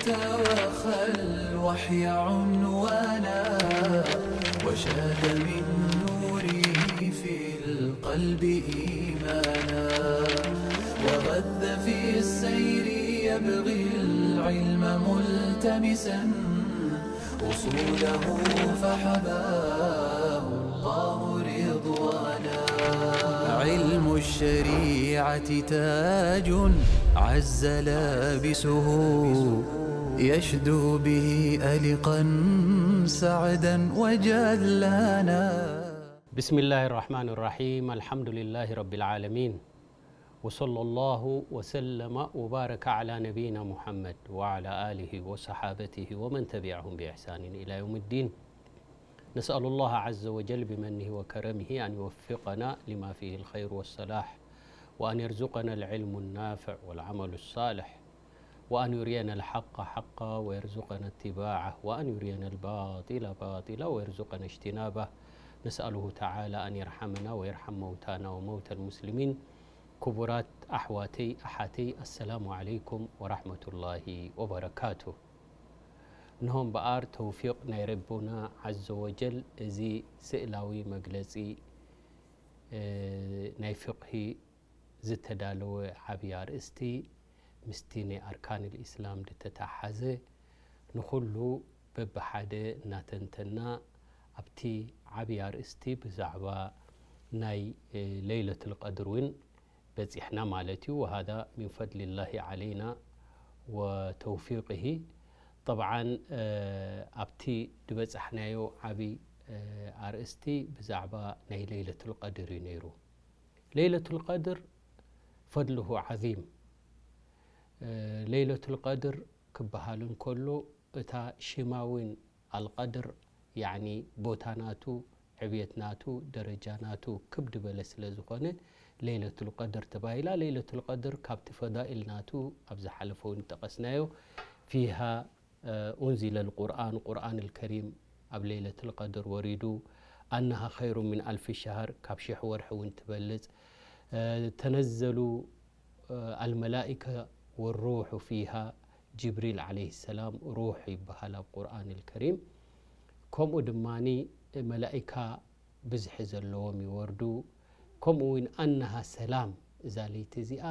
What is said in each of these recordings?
وخى الوحي عنوانا، وشاد من نوره في القلب إيمانا، وغذ في السير يبغي العلم ملتمسا، أصوله فحباه الله رضوانا. علم الشريعة تاج عز لابسه، يشدو به ألقا سعدا وجلانا. بسم الله الرحمن الرحيم. الحمد لله رب العالمين. وصلى الله وسلم وبارك على نبينا محمد وعلى آله وصحابته ومن تبعهم بإحسان إلى يوم الدين. نسأل الله عز وجل بمنه وكرمه أن يوفقنا لما فيه الخير والصلاح، وأن يرزقنا العلم النافع والعمل الصالح، وأن يرينا الحق حقا ويرزقنا اتباعه، وأن يرينا الباطل باطلا ويرزقنا اجتنابه. نسأله تعالى أن يرحمنا ويرحم موتانا وموتى المسلمين. ክቡራት ኣሕዋተይ ኣሓተይ፣ ኣሰላሙ ዓለይኩም ወራሕመቱላሂ ወበረካቱ። እንሆ እምበኣር ተውፊቕ ናይ ረቡና ዓዘ ወጀል እዚ ስእላዊ መግለጺ፣ እ፣ ናይ ፍቕሂ ዝተዳለወ ዓብዪ ኣርእስቲ ምስቲ ናይ ኣርካን ልኢስላም ዝተተሓሓዘ ንኹሉ በብሓደ እናተንተና ኣብቲ ዓብዪ ኣርእስቲ ብዛዕባ ናይ፣ እ፣ ለይለቱል ቀድር እውን በጺሕና ማለት እዩ። وهذا من فضل الله علينا وتوفيقه. طبعا፣ እ፣ ኣብቲ ዝበጻሕናዮ ዓብዪ፣ እ፣ ኣርእስቲ ብዛዕባ ናይ ለይለቱል ቀድር እዩ ነይሩ። ለይለቱል ቀድር ፈድልሁ ዓዚም። እ፣ ለይለቱል ቀድር ክበሃል እንከሎ እታ ሽማ እውን ኣልቀድር፣ ያዕኒ ቦታ ናቱ፣ ዕብየት ናቱ፣ ደረጃ ናቱ ክብ ዝበለ ስለ ዝኾነ ለይለቱል ቀድር ተባሂላ። ለይለቱል ቀድር ካብቲ ፈዳኢል ናቱ ኣብ ዝሓለፈ እውን ጠቐስናዮ። ፊሃ፣ እ፣ ኡንዚለ ልቁርኣን፣ ቁርኣን ልከሪም ኣብ ለይለቱል ቀድር ወሪዱ። ኣነሃ ኸይሩ ምን ኣልፊ ሸሃር፣ ካብ ሽሕ ወርሒ እውን ትበልጽ። እ፣ ተነዘሉ፣ እ፣ ኣልመላኢከ ወሩሑ ፊሃ፣ ጅብሪል ዓለይሂ ሰላም ሩሕ ይበሃል ኣብ ቁርኣን ልከሪም። ከምኡ ድማኒ መላኢካ ብዝሒ ዘለዎም ይወርዱ። ከምኡ እውን ኣነሃ ሰላም፣ እዛ ለይቲ እዚኣ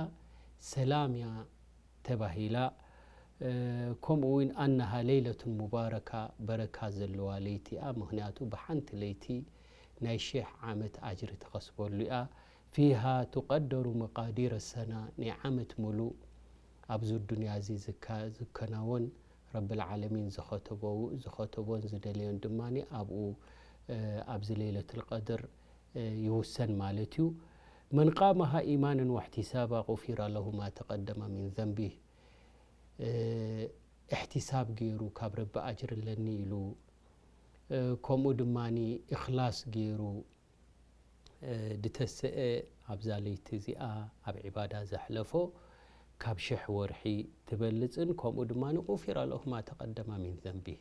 ሰላም እያ ተባሂላ። እ፣ ከምኡ እውን ኣነሃ ለይለቱን ሙባረካ፣ በረካ ዘለዋ ለይቲ እያ። ምኽንያቱ ብሓንቲ ለይቲ ናይ ሽሕ ዓመት ኣጅሪ ትኸስበሉ እያ። ፊሃ ቱቀደሩ መቃዲረ ሰና፣ ናይ ዓመት ሙሉእ ኣብዚ ዱንያ እዚ ዝካ-፣ ዝከናወን ረብል ዓለሚን ዝኸተበው-፣ ዝኸተቦን ዝደለዮን ድማ ኣብኡ፣ እ፣ ኣብዚ ለይለቱል ቀድር፣ እ፣ ይውሰን ማለት እዩ። መን ቃመሃ ኢማንን ወሕቲሳባ ቁፊራ ለሁ ማ ተቀደመ ሚን ዘንቢህ። እ፣ እሕቲሳብ ገይሩ ካብ ረቢ ኣጅሪ ኣለኒ ኢሉ፣ እ፣ ከምኡ ድማ ኢኽላስ ገይሩ፣ እ፣ ድተስአ ኣብዛ ለይቲ እዚኣ ኣብ ዒባዳ ዘሕለፎ ካብ ሽሕ ወርሒ ትበልጽን፣ ከምኡ ድማ ቁፊራ ለሁ ማ ተቀደመ ሚን ዘንቢህ፣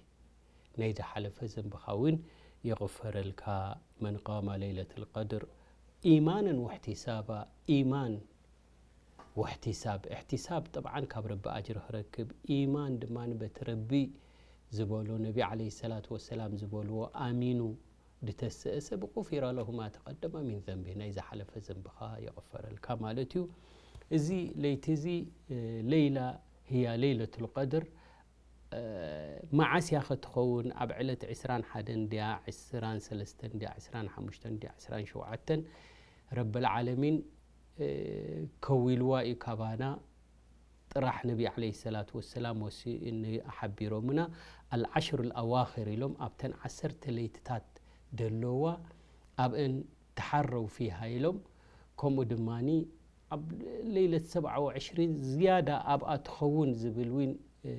ናይ ዝሓለፈ ዘንብኻ እውን ይቕፈረልካ። መን ቃመ ለይለቱል ቀድር ኢማንን ወሕቲሳባ፣ ኢማን ወሕቲሳብ፣ እሕቲሳብ ጠብዓን ካብ ረቢ ኣጅሪ ክረክብ፣ ኢማን ድማ በቲ ረቢ ዝበሎ፣ ነቢ ዓለይሂ ሰላቱ ወሰላም ዝበልዎ ኣሚኑ ድተስአ ሰብ ቁፊረ ለሁ ማ ተቀደመ ሚን ዘንቢ፣ ናይ ዝሓለፈ ዘንብኻ ይቕፈረልካ ማለት እዩ። እዚ ለይቲ እዚ፣ እ፣ ለይላ ህያ ለይለቱል ቀድር፣ እ፣ መዓስ እያ ኸትኸውን? ኣብ ዕለት ዕስራን ሓደን ድያ፣ ዕስራን ሰለስተን ድያ፣ ዕስራን ሓሙሽተን ድያ፣ ዕስራን ሸውዓተን? ረብል ዓለሚን፣ እ፣ ከዊልዋ እዩ ካባና። ጥራሕ ነቢ ዓለይሂ ሰላቱ ወሰላም ወሲ-፣ ን-፣ ሓቢሮምና፣ ኣልዓሽር ኣልኣዋኽር ኢሎም፣ ኣብተን ዓሰርተ ለይትታት ደለዋ ኣብአን ተሓረው ፊሃ ኢሎም። ከምኡ ድማኒ ኣብ ለይለት ሰብዓ ወዕሽሪን ዝያዳ ኣብኣ ትኸውን ዝብል እውን፣ እ፣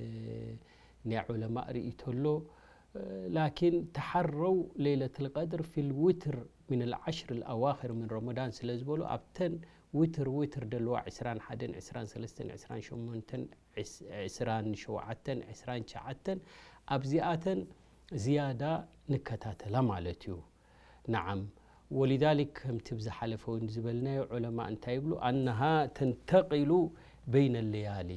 ናይ ዑለማእ ርእይቶ ኣሎ። እ፣ ላኪን ተሓረው ለይለቱል ቀድር ፊል ዊትር ምን ኣልዓሽር ኣልኣዋኽር ምን ረመዳን ስለ ዝበሉ፣ ኣብተን ዊትር ዊትር ደለዋ ዕስራን ሓደን፣ ዕስራን ሰለስተን፣ ዕስራን ሸሞንተን፣ ዕስ-፣ ዕስራን ሸውዓተን፣ ዕስራን ትሽዓተን፣ ኣብዚኣተን ዝያዳ ንከታተላ ማለት እዩ። ነዓም፣ ወሊዛሊክ ከምቲ ብዝሓለፈ እውን ዝበልናዮ ዑለማ እንታይ ይብሉ? ኣነሃ ተንተቂሉ በይነ ለያሊ፣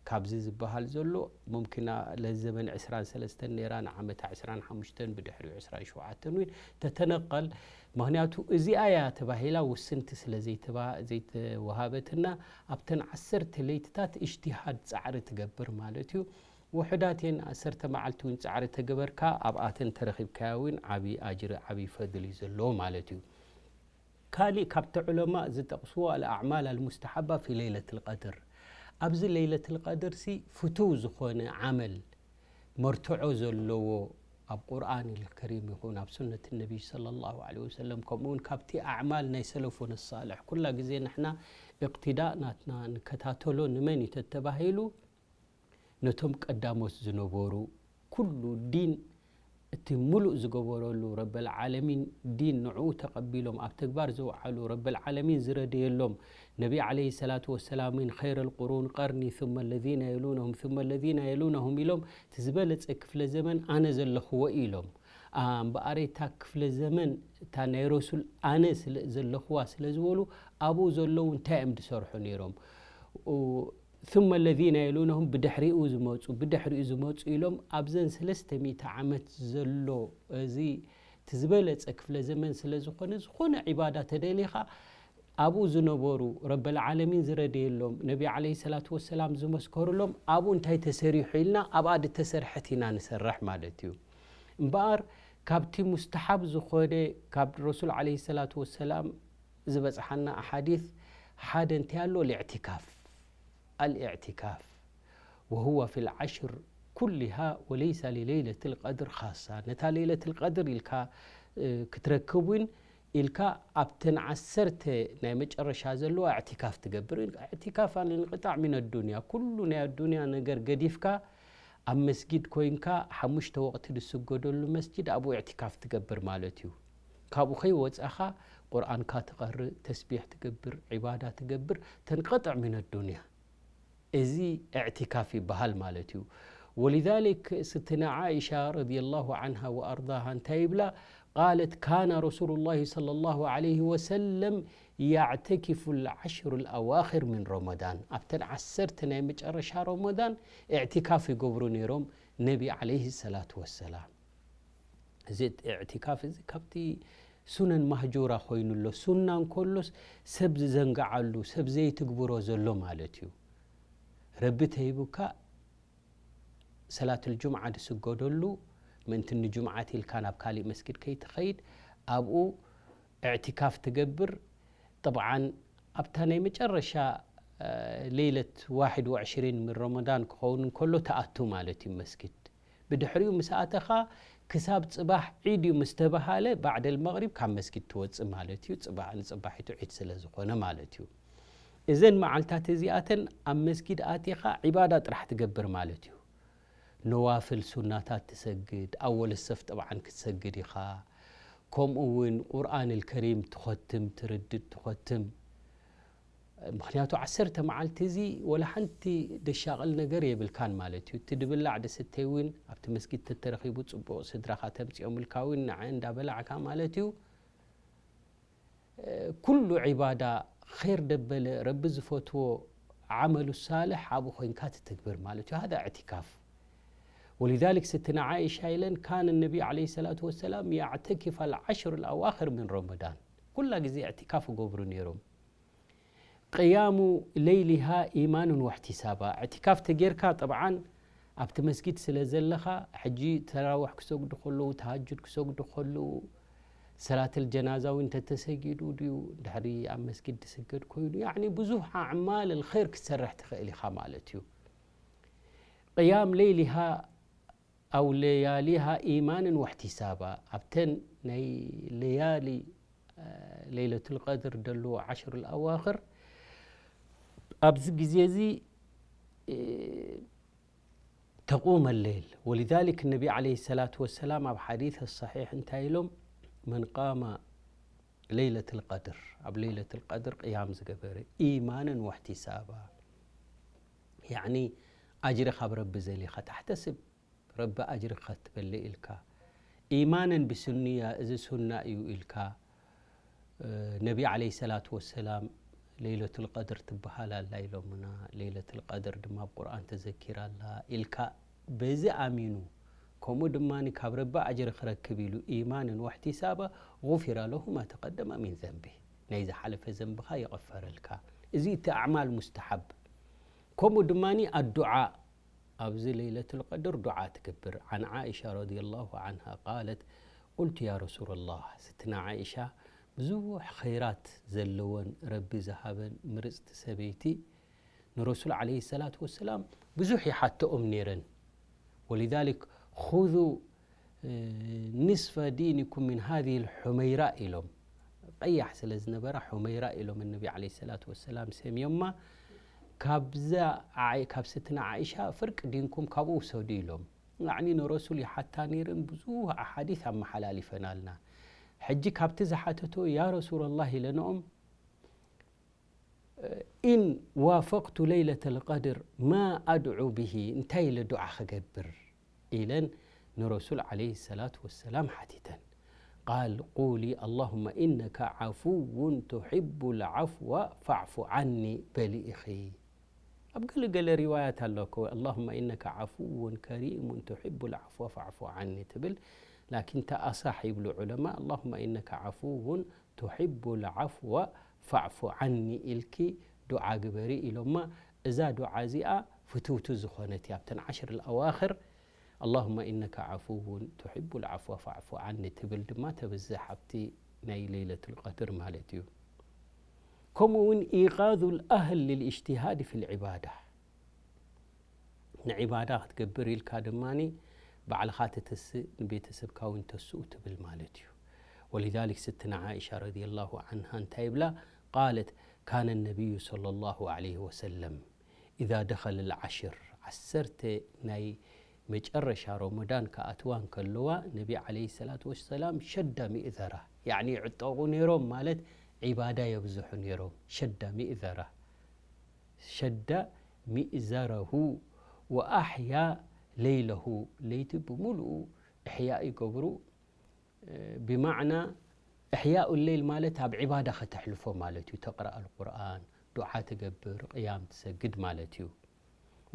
ካብዚ ዝበሃል ዘሎ ሙምኪና ለዘበን ዕስራን ሰለስተን ነይራ፣ ንዓመታ ዕስራን ሓሙሽተን፣ ብድሕሪኡ ዕስራን ሸውዓተን እውን ተተነቐል። ምኽንያቱ እዚኣ እያ ተባሂላ ውስንቲ ስለ ዘይተባ-፣ ዘይተወሃበትና፣ ኣብተን ዓሰርተ ለይትታት እጅቲሃድ ጻዕሪ ትገብር ማለት እዩ። ውሑዳት እየን፣ ዓሰርተ መዓልቲ እውን ጻዕሪ ተገበርካ ኣብኣተን ተረኺብካያ እውን ዓቢ ኣጅሪ፣ ዓቢ ፈድል እዩ ዘለዎ ማለት እዩ። ካሊእ ካብቲ ዑለማእ ዝጠቕስዎ ኣልኣዕማል ኣልሙስተሓባ ፊ ለይለት ልቀድር፣ ኣብዚ ለይለት ልቀድር ሲ ፍቱው ዝኾነ ዓመል መርትዖ ዘለዎ ኣብ ቁርኣን ልከሪም ይኹን ኣብ ሱነት ነቢይ ሰለላሁ ዐለይሂ ወሰለም፣ ከምኡ እውን ካብቲ ኣዕማል ናይ ሰለፉን ሳልሕ፣ ኩላ ግዜ ንሕና እቅትዳእ ናትና ንከታተሎ ንመን እዩ ተተባሂሉ፣ ነቶም ቀዳሞት ዝነበሩ፣ ኩሉ ዲን እቲ ሙሉእ ዝገበረሉ፣ ረበል ዓለሚን ዲን ንዕኡ ተቐቢሎም ኣብ ተግባር ዘውዓሉ፣ ረበል ዓለሚን ዝረደየሎም፣ ነቢ ዓለይሂ ሰላቱ ወሰላምን ኸይረል ቁሩን ቀርኒ ثم الذين يلونهم ثم الذين يلونهم ኢሎም፣ እቲ ዝበለጸ ክፍለ ዘመን ኣነ ዘለኽዎ ኢሎም። ኣ፣ እምበኣር እታ ክፍለ ዘመን እታ ናይ ረሱል ኣነ ስለ ዘለኽዋ ስለ ዝበሉ፣ ኣብኡ ዘለዉ እንታይ እዮም ዝሰርሑ ነይሮም? ثم الذين يلونهم ብድሕሪኡ ዝመጹ፣ ብድሕሪኡ ዝመጹ ኢሎም ኣብዘን ሰለስተ ሚእቲ ዓመት ዘሎ እዚ እቲ ዝበለጸ ክፍለ ዘመን ስለ ዝኾነ፣ ዝኾነ ዒባዳ ተደሊኻ ኣብኡ ዝነበሩ ረበል ዓለሚን ዝረደየሎም ነቢ ዓለይሂ ሰላቱ ወሰላም ዝመስከሩሎም ኣብኡ እንታይ ተሰሪሑ ኢልና ኣብኣ ዝተሰርሐት ኢና ንሰርሕ ማለት እዩ። እምበኣር ካብቲ ሙስተሓብ ዝኾነ ካብ ረሱል ዓለይሂ ሰላቱ ወሰላም ዝበጽሓና ኣሓዲት ሓደ እንታይ ኣሎ? ልእዕቲካፍ ኣልእዕቲካፍ وهو في العشر كلها وليس لليلة القدر خاصة። ነታ ለይለት ልቀድር ኢልካ እ፣ ክትረክብ እውን ኢልካ ኣብተን ዓሰርተ ናይ መጨረሻ ዘለዋ እዕቲካፍ ትገብር። እዕቲካፍ ኣልእንቅጣዕ ሚን ኣዱንያ፣ ኩሉ ናይ ኣዱንያ ነገር ገዲፍካ ኣብ መስጊድ ኮይንካ ሓሙሽተ ወቕቲ ዝስገደሉ መስጊድ ኣብኡ እዕቲካፍ ትገብር ማለት እዩ። ካብኡ ከይወጻኻ ቁርኣንካ ትቐርእ፣ ተስቢሕ ትገብር፣ ዒባዳ ትገብር፣ ተንቀጥዕ ሚን ኣዱንያ። እዚ እዕቲካፍ ይበሃል ማለት እዩ። ولذلك ስትነ ዓኢሻ ረዲየላሁ ዓንሃ ወኣርዳሃ እንታይ ይብላ? قالت كان رسول الله صلى الله عليه وسلم يعتكف العشر الأواخر من رمضان። ኣብተን ዓሰርተ ናይ መጨረሻ ረመዳን እዕቲካፍ ይገብሩ ነይሮም ነቢ ዓለይሂ ሰላቱ ወሰላም። እዚ እዕቲካፍ እዚ ካብቲ ሱነን ማህጁራ ኮይኑ ኣሎ። ሱና እንከሎስ ሰብ ዝዘንግዓሉ፣ ሰብ ዘይትግብሮ ዘሎ ማለት እዩ። ረቢ ተሂቡካ ሰላቱል ጁምዓ ዝስገደሉ ምእንቲ ንጁምዓት ኢልካ ናብ ካሊእ መስጊድ ከይትኸይድ ኣብኡ እዕቲካፍ ትገብር። ጠብዓን ኣብታ ናይ መጨረሻ፣ እ፣ ሌለት ዋሕድ ወዕሽሪን ምን ረመዳን ክኸውን እንከሎ ትኣቱ ማለት እዩ መስጊድ። ብድሕሪኡ ምስ ኣተኻ ክሳብ ጽባሕ ዒድ እዩ ምስ ተባሃለ ባዕደል መቕሪብ ካብ መስጊድ ትወጽእ ማለት እዩ። ጽባሕ ንጽባሒቱ ዒድ ስለ ዝኾነ ማለት እዩ። እዘን መዓልታት እዚኣተን ኣብ መስጊድ ኣቲኻ ዒባዳ ጥራሕ ትገብር ማለት እዩ። ነዋፍል ሱናታት ትሰግድ፣ ኣወል ሰፍ ጠብዓን ክትሰግድ ኢኻ። ከምኡ እውን ቁርኣን ልከሪም ትኸትም፣ ትርድድ፣ ትኸትም። ምኽንያቱ ዓሰርተ መዓልቲ እዚ ወላ ሓንቲ ደሻቕል ነገር የብልካን ማለት እዩ። እቲ ድብላዕ ድስተይ እውን ኣብቲ መስጊድ ተተረኺቡ ጽቡቕ ስድራኻ ተምጽኦምልካ እውን ንዐ እንዳበላዕካ ማለት እዩ። ኩሉ ዒባዳ ኸይር ደበለ ረቢ ዝፈትዎ ዓመሉ ሳልሕ ኣብኡ ኮይንካ ትትግብር ማለት እዩ። ሃዳ እዕቲካፍ። ወሊዛሊክ ስትና ዓኢሻ ኢለን ካነ ነቢ ዓለይሂ ሰላቱ ወሰላም ያዕተኪፍ ኣልዓሽር ኣልኣዋኽር ምን ረመዳን። ኩላ ግዜ እዕቲካፍ ይገብሩ ነይሮም። ቅያሙ ለይሊሃ ኢማንን ወሕቲሳባ። እዕቲካፍ ተጌርካ ጠብዓን ኣብቲ መስጊድ ስለ ዘለኻ፣ ሕጂ ተራውሕ ክሰግዱ ከለዉ፣ ተሃጁድ ክሰግዱ ከለዉ፣ ሰላተል ጀናዛ እውን እንተተሰጊዱ ድዩ፣ ድሕሪ ኣብ መስጊድ ዝስገድ ኮይኑ፣ ያዕኒ ብዙሕ ኣዕማል ልኸይር ክትሰርሕ ትኽእል ኢኻ ማለት እዩ። ቅያም ለይሊሃ ኣው ለያሊሃ ኢማንን ወሕቲሳባ፣ ኣብተን ናይ ለያሊ፣ እ፣ ለይለቱል ቀድር ደለዎ ዓሽሩል ኣዋኽር፣ ኣብዚ ግዜ እዚ፣ እ፣ ተቁመ ለይል። ወሊዛሊክ ነቢ ዓለይሂ ሰላቱ ወሰላም ኣብ ሓዲስ ሰሒሕ እንታይ ኢሎም? መን ቃመ ለይለቱል ቀድር፣ ኣብ ለይለቱል ቀድር ቅያም ዝገበረ፣ ኢማንን ወሕቲሳባ፣ ያዕኒ ኣጅሪ ካብ ረቢ ዘሊኻ፣ ታሕተስብ ረቢ ኣጅሪ ክትበልዕ ኢልካ፣ ኢማንን ብስንያ፣ እዚ ሱና እዩ ኢልካ፣ እ፣ ነቢ ዓለይሂ ሰላቱ ወሰላም ለይለቱል ቀድር ትበሃል ኣላ ኢሎምና፣ ለይለቱል ቀድር ድማ ኣብ ቁርኣን ተዘኪራ ኣላ ኢልካ በዚ ኣሚኑ፣ ከምኡ ድማ ካብ ረቢ ኣጅሪ ክረክብ ኢሉ ኢማንን ወሕቲሳባ፣ غفر له ما تقدم من ذنبه፣ ናይ ዝሓለፈ ዘንብኻ ይቕፈረልካ። እዚ እቲ ኣዕማል ሙስተሓብ። ከምኡ ድማ ኣዱዓ ኣብዚ ለይለቱል ቀድር ዱዓ ትገብር። عن عائشة رضي الله عنها قالت: قلت يا رسول الله، ስትና ዓኢሻ ብዙሕ ኸይራት ዘለወን ረቢ ዝሃበን ምርጽቲ ሰበይቲ ንረሱል ዓለይሂ ሰላቱ ወሰላም ብዙሕ ይሓተኦም ነይረን። ولذلك خذوا نصف دينكم من هذه الحميراء ኢሎም። ቀያሕ ስለ ዝነበራ ሑመይራ ኢሎም ነቢ ዓለይሂ ሰላቱ ወሰላም ሰምዮማ። ካብዛ ዓይ-፣ ካብ ስትና ዓኢሻ ፍርቂ ዲንኩም ካብኡ ውሰዱ ኢሎም። ያዕኒ ንረሱል ይሓታ ነይረን ብዙሕ ኣሓዲስ ኣመሓላሊፈናልና። ሕጂ ካብቲ ዝሓተቶ ያ ረሱለላህ ኢለንኦም إن وافقت ليلة القدر ما أدعو به، እንታይ ኢለ ዱዓ ክገብር ኢለን ንረሱል ዓለይሂ ሰላቱ ወሰላም ሓቲተን። قال: قولي اللهم إنك عفو تحب العفو فاعف عني በሊ ኢኺ። ኣብ ገለገለ ሪዋያት ኣሎ እኮ اللهم إنك عفو كريم تحب العفو فاعف عني ትብል። ላኪን እታ ኣሳሕ ይብሉ ዑለማ اللهم إنك عفو تحب العفو فاعف عني ኢልኪ ዱዓ ግበሪ ኢሎማ። እዛ ዱዓ እዚኣ ፍትውቲ ዝኾነት እያ ኣብተን ዓሽር الأواخر اللهم إنك عفو تحب العفو فاعف عني ትብል ድማ ተብዝሕ ኣብቲ ናይ ለይለቱል ቀድር ማለት እዩ። ከምኡ እውን إيقاظ الأهل للاجتهاد في العبادة ንዒባዳ ክትገብር ኢልካ ድማ ባዕልኻ ተተስእ ንቤተሰብካ እውን ተስኡ ትብል ማለት እዩ። ولذلك ስትና ዓኢሻ ረዲየላሁ ዓንሃ እንታይ ይብላ? قالت: كان النبي صلى الله عليه وسلم إذا دخل العشر ዓሰርተ ናይ መጨረሻ ረመዳን ክኣትዋ እንከለዋ ነቢ ዓለይሂ ሰላቱ ወሰላም ሸዳ ሚእዘራ ያዕኒ ይዕጠቑ ነይሮም ማለት ዒባዳ የብዝሑ ነይሮም። ሸዳ ሚእዘራ ሸዳ ሚእዘረሁ ወኣሕያ ለይለሁ ለይቲ ብምሉኡ እሕያእ ይገብሩ። ብማዕና እሕያኡ ለይል ማለት ኣብ ዒባዳ ከተሕልፎ ማለት እዩ። ተቕራእ ኣልቁርኣን፣ ዱዓ ትገብር፣ ቅያም ትሰግድ ማለት እዩ።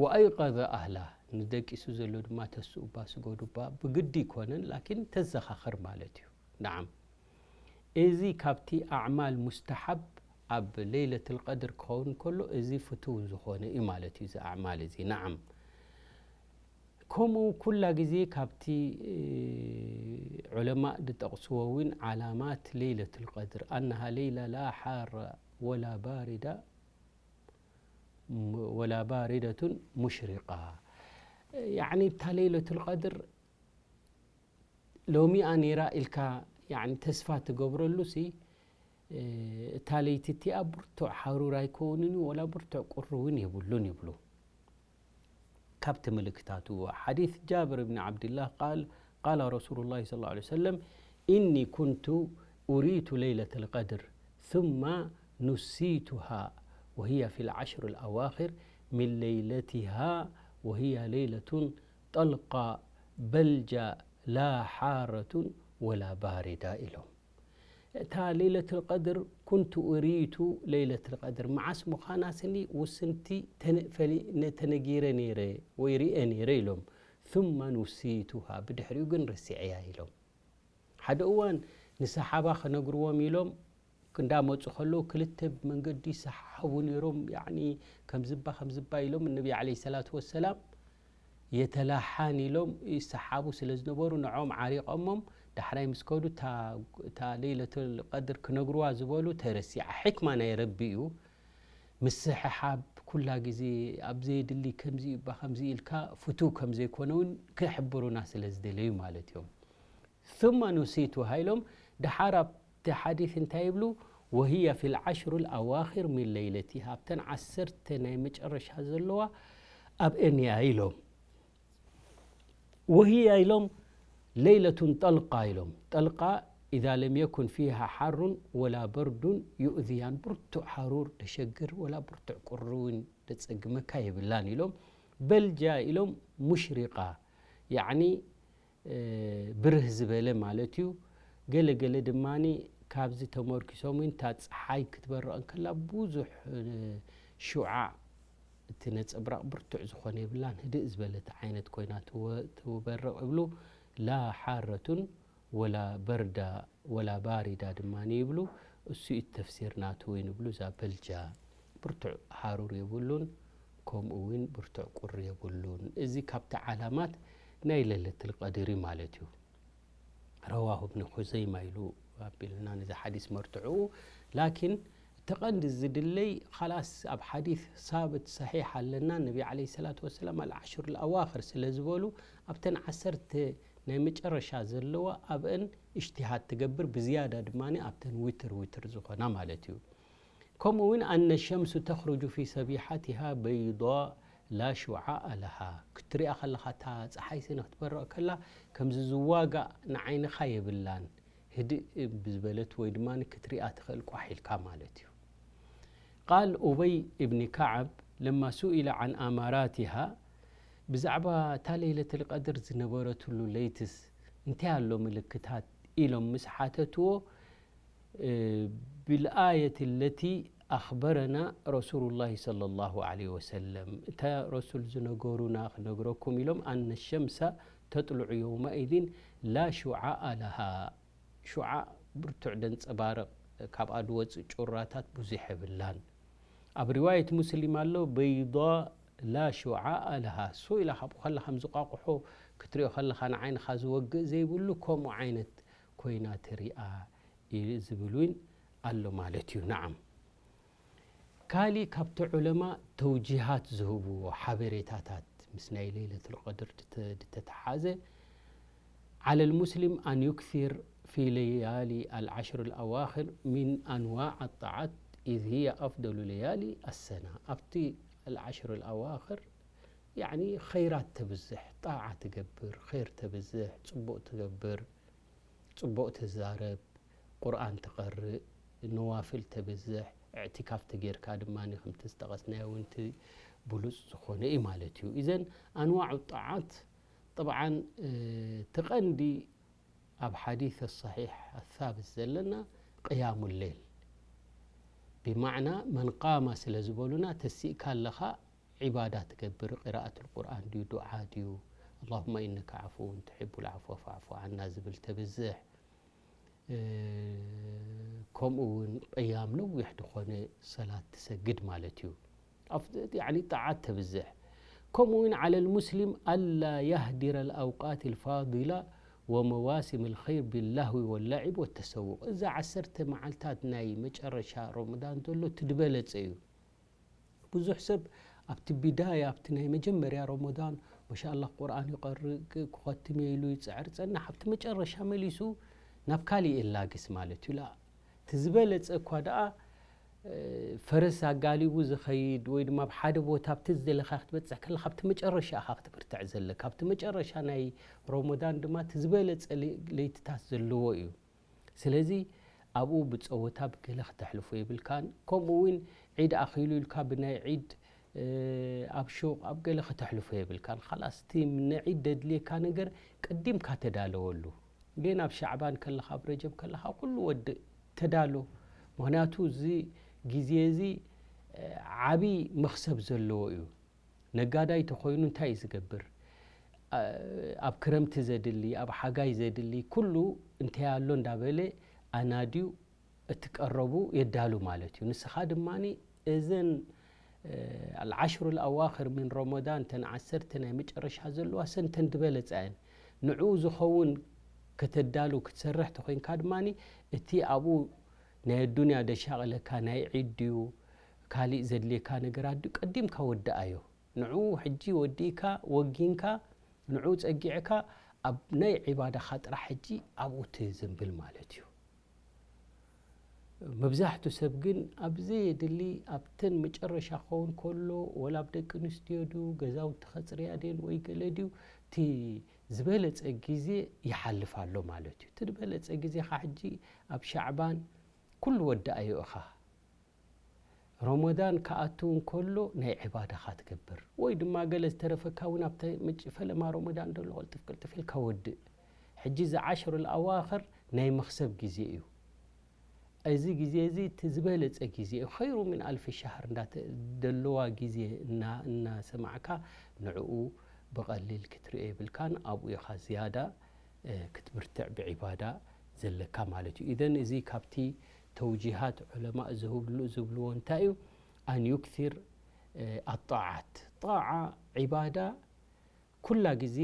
ወኣይቀዘ ኣህላ ንደቂሱ ዘሎ ድማ ተስኡባ ስገዱባ ብግዲ ይኮነን ላኪን ተዘኻኽር ማለት እዩ። ናዓም እዚ ካብቲ ኣዕማል ሙስተሓብ ኣብ ለይለትል ቀድር ክኸውን ከሎ እዚ ፍትው ዝኾነ እዩ ማለት እዩ። እዚ ኣዕማል እዚ ናዓም ከምኡ ኩላ ግዜ ካብቲ ዑለማእ ዝጠቕስዎ እውን ዓላማት ለይለትል ቀድር ኣነሃ ለይላ ላ ሓራ ወላ ባሪዳ ወላ ባሪደቱን ሙሽሪቃ ያዕኒ እታ ለይለትል ቀድር ሎሚኣ ነይራ ኢልካ ያዕኒ ተስፋ ትገብረሉ ሲ እታ ለይቲ እቲኣ ብርቱዕ ሓሩር ኣይከውንን እዩ ወላ ብርቱዕ ቁሪ እውን የብሉን ይብሉ። ካብቲ ምልክታቱ ሓዲስ ጃብር ብን ዓብድላህ ቃል ቃል ረሱሉ ላ ስ ላ ሰለም ኢኒ ኩንቱ ኡሪቱ ለይለት ልቀድር ثم نسيتها وهي في العشر الأواخر من ليلتها وهي ليلة طلقة بلجة لا حارة ولا باردة ኢሎም። እታ ለይለትል ቀድር ኩንቱ ኡሪቱ ለይለትል ቀድር መዓስ ምዃና ስኒ ውስንቲ ተነ- ፈሊ- ነ- ተነጊረ ነይረ ወይ ርኤ ነይረ ኢሎም። ثم نسيتها ብድሕሪኡ ግን ረሲዐያ ኢሎም። ሓደ እዋን ንሰሓባ ክነግርዎም ኢሎም እንዳመፁ ከለዉ ክልተ መንገዲ ይሰሓሓቡ ነይሮም። ያዕኒ ከምዝባ ከምዝባ ኢሎም ነቢ ዓለይሂ ሰላቱ ወሰላም የተላሓን ኢሎም ይሰሓቡ ስለ ዝነበሩ ንዖም ዓሪቐሞም ዳሕራይ ምስ ከዱ እታ ለይለቱል ቀድር ክነግርዋ ዝበሉ ተረሲዓ። ሕክማ ናይ ረቢ እዩ። ምስሕሓብ ኩላ ግዜ ኣብ ዘየድሊ ከምዚ እባ ከምዚ ኢልካ ፍቱው ከም ዘይኮነ እውን ክሕብሩና ስለ ዝደለዩ ማለት እዮም። ثم نسيتها ኢሎም ድሓር ኣብቲ ሓዲስ እንታይ ይብሉ? وهي في العشر الأواخر من ليلتها ኣብተን ዓሰርተ ናይ መጨረሻ ዘለዋ ኣብአን እያ ኢሎም። وهي ኢሎም ليلة طلقة ኢሎም። ጠልቃ إذا لم يكن فيها حر ولا برد يؤذيان ብርቱዕ ሓሩር ደሸግር ወላ ብርቱዕ ቁሪ እውን ደጸግመካ የብላን ኢሎም። በልጃ ኢሎም ሙሽሪቃ ያዕኒ ብርህ ዝበለ ማለት እዩ። ገለ ገለ ድማ ካብዚ ተመርኪሶም እውን እታ ፀሓይ ክትበርቕ እንከላ ብዙሕ፣ እ፣ ሹዓዕ እቲ ነፀብራቕ ብርቱዕ ዝኾነ የብላን፣ ህድእ ዝበለት ዓይነት ኮይና ትወ-፣ ትበርቕ ይብሉ። ላ ሓረቱን ወላ በርዳ ወላ ባሪዳ ድማ ይብሉ። እሱ እዩ ተፍሲር ናቱ እውን ይብሉ። እዛ በልጃ ብርቱዕ ሃሩር የብሉን፣ ከምኡ እውን ብርቱዕ ቁሪ የብሉን። እዚ ካብቲ ዓላማት ናይ ለይለቱል ቀድሪ ማለት እዩ። ረዋሁ እብኒ ኹዘይማ ኢሉ ኣቢልና ነዚ ሓዲስ መርትዕኡ። ላኪን እቲ ቀንዲ ዝድለይ፣ ኻላስ ኣብ ሓዲስ ሳብት ሰሒሕ ኣለና፣ ነቢ ዓለይሂ ሰላቱ ወሰላም ኣልዓሽሩል ኣዋኽር ስለ ዝበሉ፣ ኣብተን ዓሰርተ ናይ መጨረሻ ዘለዋ ኣብአን እጅትሃድ ትገብር፣ ብዝያዳ ድማ ኣብተን ዊትር ዊትር ዝኾና ማለት እዩ። ከምኡ እውን ኣነ ሸምሱ ተኽሩጁ ፊ ሰቢሓቲሃ በይዳ ላ ሹዓኣ ለሃ። ክትሪኣ ከለኻ እታ ፀሓይ ስነ ክትበርቕ ከላ ከምዚ ዝዋጋእ ንዓይንኻ የብላን። ህድእ ብዝበለት ወይ ድማ ክትሪኣ ትኽእል ቋሕ ኢልካ ማለት እዩ። ቃል ኡበይ እብኒ ከዓብ ለማ ሱኢለ ዓን ኣማራቲሃ፣ ብዛዕባ እታ ለይለቱል ቀድር ዝነበረትሉ ለይትስ እንታይ ኣሎ ምልክታት ኢሎም ምስ ሓተትዎ፣ እ፣ ብልኣየት ለቲ ኣኽበረና ረሱሉላሂ ሰለላሁ ዐለይሂ ወሰለም፣ እታ ረሱል ዝነገሩና ክነግረኩም ኢሎም፣ ኣነ ሸምሰ ተጥልዑ የውመኢዚን ላ ሹዓኣ ለሃ፣ ሹዓእ ብርቱዕ ደንጸባርቕ፣ ካብኣ ዝወጽእ ጩራታት ብዙሕ የብላን። ኣብ ሪዋየት ሙስሊም ኣሎ፣ በይዳ ላ ሹዓኣ ለሃ፣ ሱኢላ ካብኡ ከላ ከም ዝቋቑሖ ክትሪኦ ከለኻ ንዓይንኻ ዝወግእ ዘይብሉ ከምኡ ዓይነት ኮይና ትሪኣ እዩ ዝብል እውን ኣሎ ማለት እዩ። ነዓም። ካሊእ ካብቲ ዑለማ ተውጂሃት ዝህብዎ ሓበሬታታት ምስ ናይ ለይለቱል ቀድር ድተ-፣ ድተተሓዘ፣ ዓለል ሙስሊም ኣን ዩክሲር ፊ ለያሊ ኣልዓሽር ኣልኣዋኽር ሚን ኣንዋዕ ኣጣዓት ኢዝ ህየ ኣፍደሉ ለያሊ ኣሰና። ኣብቲ ኣልዓሽር ኣልኣዋኽር፣ ያዕኒ፣ ኸይራት ተብዝሕ፣ ጣዓ ትገብር፣ ኸይር ተብዝሕ፣ ጽቡቕ ትገብር፣ ጽቡቕ ትዛረብ፣ ቁርኣን ትቐርእ፣ ነዋፍል ተብዝሕ፣ እዕቲካፍ ተጌርካ ድማ ከምቲ ዝጠቐስናዮ እውን እቲ ብሉጽ ዝኾነ እዩ ማለት እዩ። ኢዘን ኣንዋዑ ጣዓት፣ ጠብዓን፣ እ፣ እቲ ቀንዲ ኣብ ሓዲስ ሰሒሕ ኣሳብት ዘለና ቅያሙ ሌል፣ ብማዕና መን ቃማ ስለ ዝበሉና፣ ተሲእካ ኣለኻ ዒባዳ ትገብር፣ ቂራኣቱል ቁርኣን ድዩ፣ ዱዓ ድዩ፣ ኣላሁመ ኢነከ ዓፉውን ቱሒቡል ዓፍወ ፈዕፉ ዓና ዝብል ተብዝሕ፣ እ፣ ከምኡ እውን ቅያም ነዊሕ ዝኾነ ሰላት ትሰግድ ማለት እዩ። ኣፍ-፣ ያዕኒ ጣዓት ተብዝሕ። ከምኡ እውን ዓለል ሙስሊም ኣላ የህዲረ ልኣውቃት ልፋዲላ ወመዋሲም ልኸይር ቢላህዊ ወላዒብ ወተሰውቕ። እዛ ዓሰርተ መዓልታት ናይ መጨረሻ ረመዳን ዘሎ እቲ ዝበለጸ እዩ። ብዙሕ ሰብ ኣብቲ ቢዳያ፣ ኣብቲ ናይ መጀመርያ ረመዳን፣ ማሻኣላህ፣ ቁርኣን ይቐርእ፣ ክ-፣ ክኸትም እየ ኢሉ ይጽዕር ጸንሕ፣ ኣብቲ መጨረሻ መሊሱ ናብ ካሊእ የላግስ ማለት እዩ። ላ፣ እቲ ዝበለጸ እኳ ደኣ፣ እ፣ ፈረስ ኣጋሊቡ ዝኸይድ ወይ ድማ ኣብ ሓደ ቦታ ኣብቲ ዝደለኻ ክትበጽሕ ከለኻ፣ ኣብቲ መጨረሻ ኢኻ ክትብርትዕ ዘለካ። ኣብቲ መጨረሻ ናይ ረመዳን ድማ እቲ ዝበለጸ ለ-፣ ለይትታት ዘለዎ እዩ። ስለዚ ኣብኡ ብጸወታ ብገለ ክተሕልፎ የብልካን። ከምኡ እውን ዒድ ኣኺሉ ኢልካ ብናይ ዒድ፣ እ፣ ኣብ ሹቕ ኣብ ገለ ክተሕልፎ የብልካን። ኻላስ እቲ ንዒድ ደድልየካ ነገር ቀዲምካ ተዳለወሉ። ግን ኣብ ሻዕባን ከለኻ፣ ኣብ ረጀብ ከለኻ ኩሉ ወድእ ተዳሎ። ምኽንያቱ እዚ ግዜ እዚ፣ እ፣ ዓቢ መኽሰብ ዘለዎ እዩ። ነጋዳይ ተኾይኑ እንታይ እዩ ዝገብር? ኣ-፣ ኣብ ክረምቲ ዘድሊ፣ ኣብ ሓጋይ ዘድሊ፣ ኩሉ እንታይ ኣሎ እንዳበለ ኣናድዩ እቲ ቀረቡ የዳሉ ማለት እዩ። ንስኻ ድማ እዘን፣ እ፣ ኣልዓሽሩ ልኣዋኽር ምን ረመዳን፣ እተን ዓሰርተ ናይ መጨረሻ ዘለዋ፣ ሰንተን ዝበለጻ እየን። ንዕኡ ዝኸውን ከተዳሉ ክትሰርሕ ተኾይንካ ድማ፣ እቲ ኣብኡ ናይ ኣዱንያ ደሻቕለካ ናይ ዒድ ድዩ፣ ካሊእ ዘድልየካ ነገራት ድዩ፣ ቀዲምካ ወድኣዮ። ንዕኡ ሕጂ ወዲእካ፣ ወጊንካ፣ ንዕኡ ጸጊዕካ፣ ኣብ ናይ ዒባዳኻ ጥራሕ ሕጂ ኣብኡ ትዝንብል ማለት እዩ። መብዛሕቱ ሰብ ግን ኣብ ዘየድሊ፣ ኣብተን መጨረሻ ክኸውን ከሎ፣ ወላ ኣብ ደቂ ኣንስትዮ ድዩ፣ ገዛውቲ ከጽርያ ድየን ወይ ገለ ድዩ፣ እቲ ዝበለጸ ግዜ ይሓልፍ ኣሎ ማለት እዩ። እቲ ዝበለጸ ግዜኻ ሕጂ ኣብ ሻዕባን ኩሉ ወድኣዮ ኢኻ። ረመዳን ክኣቱ እንከሎ ናይ ዒባዳኻ ትገብር፣ ወይ ድማ ገለ ዝተረፈካ እውን ኣብተ መጭ-፣ ፈለማ ረመዳን ደሎ ቅልጥፍ ቅልጥፍ ኢልካ ወድእ። ሕጂ እዚ ዓሽሩል ኣዋኽር ናይ መኽሰብ ግዜ እዩ። እዚ ግዜ እዚ እቲ ዝበለጸ ግዜ እዩ። ኸይሩ ምን ኣልፊ ሸህር እንዳተ-፣ ደለዋ ግዜ እና-፣ እናሰማዕካ ንዕኡ ብቐሊል ክትርእዮ የብልካን። ኣብኡ ኢኻ ዝያዳ፣ እ፣ ክትብርትዕ ብዒባዳ ዘለካ ማለት እዩ። ኢዘን እዚ ካብቲ ተውጂሃት ዑለማእ ዝህብሉ-፣ ዝብልዎ እንታይ እዩ? ኣን ዩክሲር፣ እ፣ ኣጣዓት። ጣዓ፣ ዒባዳ፣ ኩላ ግዜ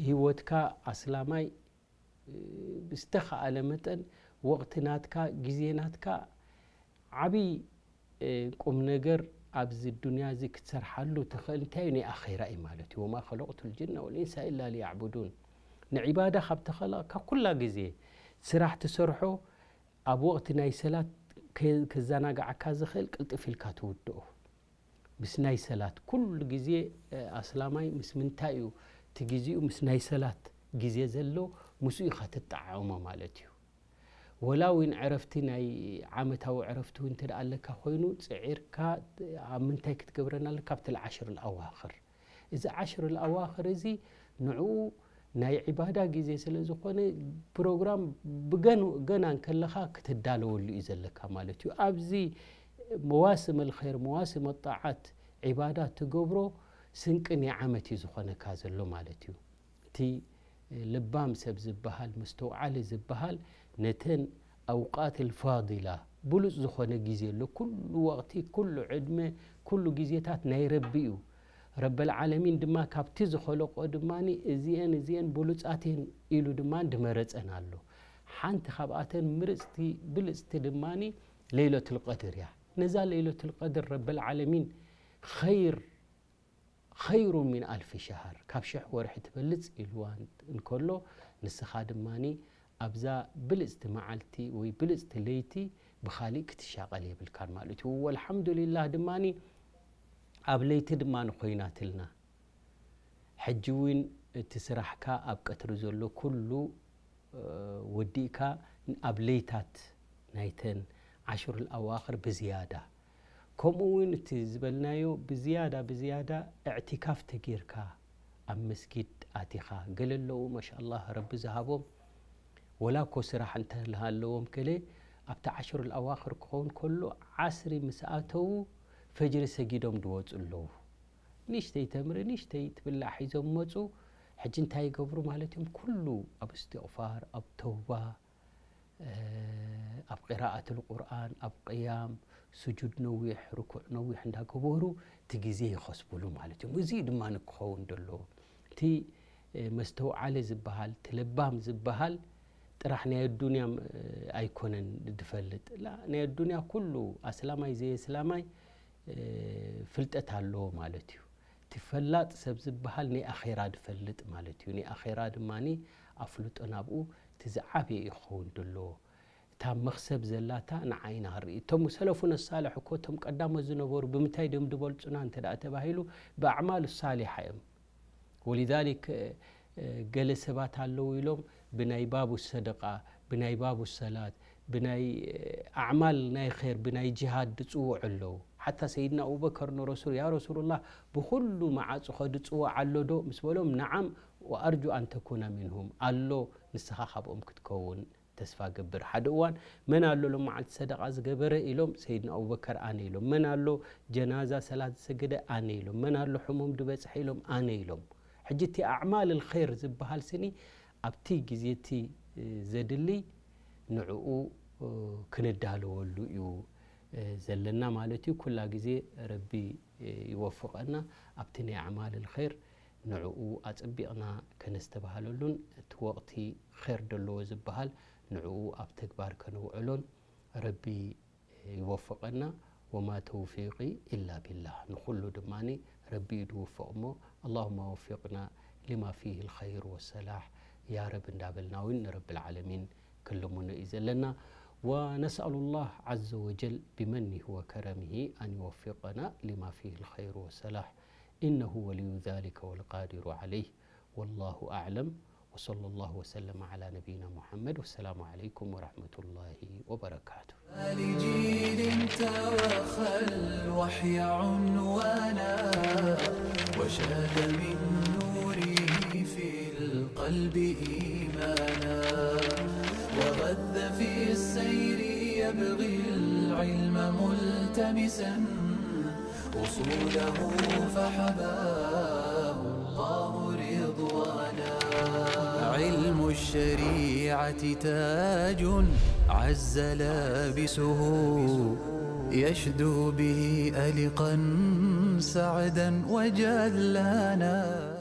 ህይወትካ ኣስላማይ ብዝተኻእለ መጠን ወቕቲ ናትካ፣ ግዜ ናትካ ዓብዪ፣ እ፣ ቁም ነገር ኣብዚ ዱንያ እዚ ክትሰርሓሉ ትኽእል እንታይ እዩ? ናይ ኣኼራ እዩ ማለት እዩ። "ወማ ኸለቕቱ ልጅነ ወልኢንሳ ኢላ ሊያዕቡዱን።" ንዒባዳ ካብ ተኸለቕካ ኩላ ግዜ ስራሕ ትሰርሖ ኣብ ወቕቲ ናይ ሰላት ከ-፣ ከዘናግዓካ ዝኽእል ቅልጥፍ ኢልካ ትውድኦ። ምስ ናይ ሰላት ኩሉ ግዜ፣ እ፣ ኣስላማይ ምስ ምንታይ እዩ እቲ ግዜኡ? ምስ ናይ ሰላት ግዜ ዘሎ ምስኡ ኢኻ ትጠዓዕሞ ማለት እዩ። ወላ እውን ዕረፍቲ፣ ናይ ዓመታዊ ዕረፍቲ እውን እንተ ደኣ ኣለካ ኮይኑ ጽዒርካ ኣብ ምንታይ ክትገብረን ኣለካ? ኣብቲ ዓሽር ኣዋኽር። እዚ ዓሽር ኣዋኽር እዚ ንዕኡ ናይ ዒባዳ ግዜ ስለ ዝኾነ ፕሮግራም ብገን-፣ ገና እንከለኻ ክትዳለወሉ እዩ ዘለካ ማለት እዩ። ኣብዚ መዋስም ኣልኸይር፣ መዋስም ኣጣዓት፣ ዒባዳ ትገብሮ ስንቂ ናይ ዓመት እዩ ዝኾነካ ዘሎ ማለት እዩ። እቲ ልባም ሰብ ዝበሃል፣ መስተውዓሊ ዝበሃል፣ ነተን ኣውቃት ኣልፋዲላ፣ ብሉጽ ዝኾነ ግዜ ኣሎ። ኩሉ ወቕቲ፣ ኩሉ ዕድመ፣ ኩሉ ግዜታት ናይ ረቢ እዩ። ረበል ዓለሚን ድማ ካብቲ ዝኸለቆ ድማ እዚአን፣ እዚአን ብሉጻት እየን ኢሉ ድማ ድመረጸን ኣሎ። ሓንቲ ካብኣተን ምርጽቲ፣ ብልጽቲ ድማ ለይለቱል ቀድር እያ። ነዛ ለይለቱል ቀድር ረበል ዓለሚን ኸይር፣ ኸይሩ ሚን ኣልፊ ሸሃር፣ ካብ ሽሕ ወርሒ ትበልጽ ኢልዋ እንከሎ፣ ንስኻ ድማ ኣብዛ ብልጽቲ መዓልቲ ወይ ብልጽቲ ለይቲ ብኻሊእ ክትሻቐል የብልካን ማለት እዩ። ወልሓምዱሊላህ ድማ ኣብ ለይቲ ድማ ኮይናትልና። ሕጂ እውን እቲ ስራሕካ ኣብ ቀትሪ ዘሎ ኩሉ፣ እ፣ ወዲእካ ኣብ ለይታት ናይተን ዓሽሩል ኣዋኽር ብዝያዳ፣ ከምኡ እውን እቲ ዝበልናዮ ብዝያዳ፣ ብዝያዳ እዕቲካፍ ተጌርካ ኣብ መስጊድ ኣቲኻ፣ ገለ ኣለዉ ማሻኣላህ ረቢ ዝሃቦም፣ ወላ እኮ ስራሕ እንተሃለዎም ገለ ኣብቲ ዓሽሩል ኣዋኽር ክኸውን ከሎ ዓስሪ ምስ ኣተዉ ፈጅሪ ሰጊዶም ድወፁ ኣለዉ። ንእሽተይ ተምሪ፣ ንእሽተይ ትብላዕ ሒዞም መፁ። ሕጂ እንታይ ይገብሩ ማለት እዮም? ኩሉ ኣብ እስትቕፋር፣ ኣብ ተውባ፣ እ፣ ኣብ ቂራኣት ልቁርኣን፣ ኣብ ቅያም፣ ስጁድ ነዊሕ፣ ርኩዕ ነዊሕ እንዳገበሩ እቲ ግዜ ይኸስብሉ ማለት እዮም። እዚ ድማ ክኸውን ደለዎ። እቲ፣ እ፣ መስተውዓሊ ዝበሃል፣ እቲ ለባም ዝበሃል ጥራሕ ናይ ኣዱንያ፣ እ፣ ኣይኮነን ድፈልጥ። ላ፣ ናይ ኣዱንያ ኩሉ ኣስላማይ ዘየስላማይ፣ እ፣ ፍልጠት ኣለዎ ማለት እዩ። እቲ ፈላጥ ሰብ ዝበሃል ናይ ኣኼራ ድፈልጥ ማለት እዩ። ናይ ኣኼራ ድማ ኣፍልጦ ናብኡ እቲ ዝዓበየ እዩ ክኸውን ደለዎ። እታ መኽሰብ ዘላታ ንዓይና ርኢ። እቶም ሰለፉነ ሳልሕ እኮ እቶም ቀዳሞት ዝነበሩ ብምንታይ ድዮም ድበልጹና እንተ ደኣ ተባሂሉ ብኣዕማሉ ሳሊሓ እዮም። ወሊዛሊክ፣ እ፣ ገለ ሰባት ኣለዉ ኢሎም ብናይ ባቡ ሰደቃ፣ ብናይ ባቡ ሰላት፣ ብናይ፣ እ፣ ኣዕማል ናይ ኸይር፣ ብናይ ጂሃድ ድጽውዑ ኣለዉ። ሓታ ሰይድና ኣቡበከር ንረሱል፣ "ያ ረሱሉላህ፣ ብኹሉ መዓጹኸ ድጽዋዕ ኣሎ ዶ?" ምስ በሎም፣ "ነዓም፣ ወኣርጁ ኣን ተኩነ ሚንሁም፣ ኣሎ፣ ንስኻ ካብኦም ክትከውን ተስፋ ገብር." ሓደ እዋን፣ "መን ኣሎ ሎም መዓልቲ ሰደቃ ዝገበረ?" ኢሎም፣ ሰይድና ኣቡበከር፣ "ኣነ" ኢሎም። "መን ኣሎ ጀናዛ ሰላት ዝሰገደ?" "ኣነ" ኢሎም። "መን ኣሎ ሕሙም ዝበጽሐ?" ኢሎም፣ "ኣነ" ኢሎም። ሕጂ እቲ ኣዕማል ልኸይር ዝበሃል ስኒ ኣብቲ ግዜ እቲ፣ እ፣ ዘድሊ ንዕኡ፣ እ፣ ክንዳለወሉ እዩ፣ እ፣ ዘለና ማለት እዩ። ኩላ ግዜ ረቢ፣ እ፣ ይወፍቐና። ኣብቲ ናይ ኣዕማል ልኸይር ንዕኡ ኣጸቢቕና ከነስተባህለሉን እቲ ወቕቲ ኸይር ደለዎ ዝበሃል ንዕኡ ኣብ ተግባር ከነውዕሎን ረቢ ይወፍቐና። ወማ ተውፊቂ ኢላ ቢላህ። ንኹሉ ድማ ረቢ እዩ ድውፍቕ እሞ፣ ኣላሁማ ወፊቕና ሊማ ፊህ ልኸይር ወሰላሕ ያ ረብ እንዳበልና እውን ንረቢ ልዓለሚን ክልምኖ እዩ ዘለና። ወነስኣሉ ላህ ዓዘ ወጀል ቢመኒህ ወከረሚህ ኣን ይወፊቐና ሊማ ፊህ ልኸይር ወሰላሕ። إنه ولي ذلك والقادر عليه. والله أعلم. وصلى الله وسلم على نبينا محمد. والسلام عليكم ورحمة الله وبركاته. لجيل توخى الوحي عنوانا، وشاد من نوره في القلب إيمانا، وغذ في السير يبغي العلم ملتمسا أصوله فحباه الله رضوانا. علم الشريعة تاج عز لابسه، يشدو به ألقا سعدا وجلانا.